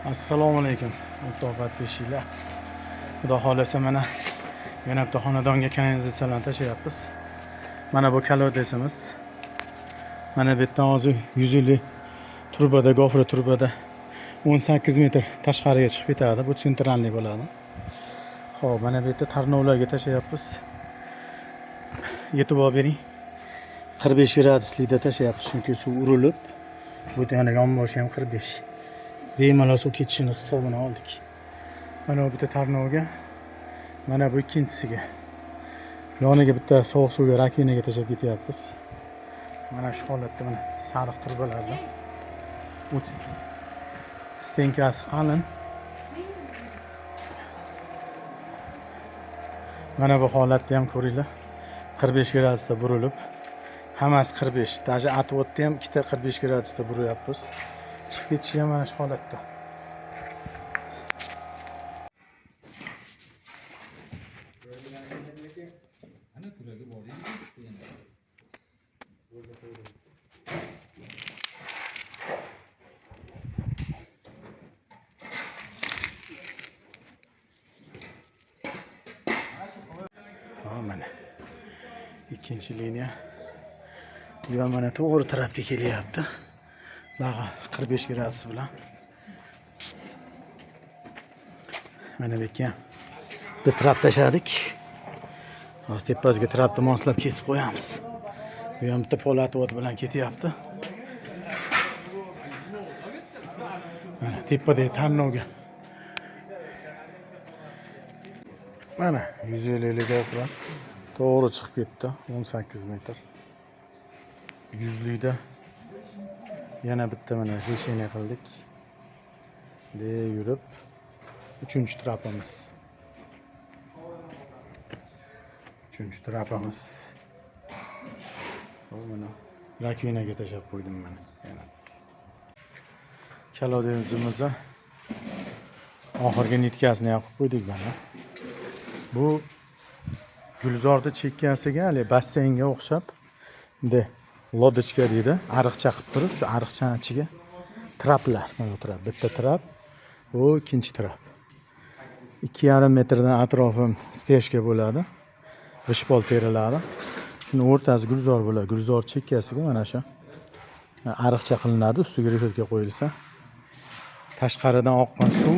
Assalomu alaykum, o'rtoq подписчиклар. Xudo xohlasa, mana yana bitta xonadonga kanalizatsiyalarni tashlayapmiz. Mana bu колодец imiz. Mana bu yerdan hozir 150 trubada, gofra trubada 18 metr tashqariga chiqib ketadi. Bu центральный bo'ladi. Xo'p, mana bu yerda tarnovlarga tashlayapmiz. E'tibor bering. 45 graduslikda tashlayapmiz, chunki suv urilib, bu yana yonboshi ham 45. Bemalol suv ketishini hisobini oldik. Mana bu bitta tarnovga, mana bu ikkinchisiga. Yoniga bitta sovuq suvga, rakvinaga tashlab ketyapmiz. Mana shu holatda, mana sariq trubalarda. O't стенка si qalin. Mana bu holatni ham ko'ringlar. 45 gradusda burilib, hammasi 45. Даже отвод ni ham ikkita 45 gradusda buryapmiz. Chiqib ketishi ham mana shu holatda. Ana kuragi bor edi yana. Ha, mana. Ikkinchi liniya. Bu ham mana to'g'ri tarafga kelyapti. Bag'i 45 gradus bilan. Mana bu yerga ham bitta trap tashladik. Hozir tepasiga trapni moslab kesib qo'yamiz. Bu ham bitta polatvod bilan ketyapti. Mana tepadagi tarnovga. Mana 150 gofra to'g'ri chiqib ketdi, 18 metr. Yuzlikda yana bitta mana решение qildik. De yurib uchinchi trapimiz. Uchinchi trapimiz. Bu mana rakvinaga tashlab qo'ydim mana. Yana. Колодец imizni oxirgi нитка sini ham qilib qo'ydik mana. Bu gulzorni chekkasiga, haligi basseynga o'xshab, bunday лодочка deydi, ariqcha qilib turib, shu ariqchani ichiga traplar, mana bu trap, bitta trap, bu ikkinchi trap. 2,5 metrdan atrofi стяжка bo'ladi. G'ishtpol teriladi. Shuni o'rtasi gulzor bo'ladi. Gulzor chekkasiga mana shu ariqcha qilinadi, ustiga reshotka qo'yilsa, tashqaridan oqqan suv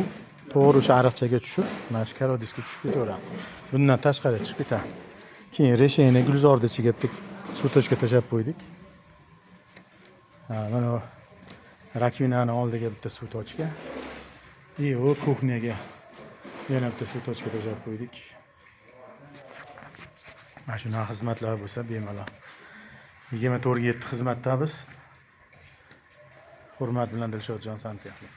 to'g'ri o'sha ariqchaga tushib, mana shu колодец ga tushib ketaveradi. Bundan tashqari chiqib ketadi. Keyin решение gulzorni ichiga bitta suv точка tashlab qo'ydik. Ha, mana bu rakvinani oldiga bitta suv точка. И u кухня ga yana bitta suv точка tashlab qo'ydik. Mana shunaqa xizmatlar bo'lsa, bemalol. 24 ga 7 xizmatdamiz. Hurmat bilan, Dilshodjon santexnik.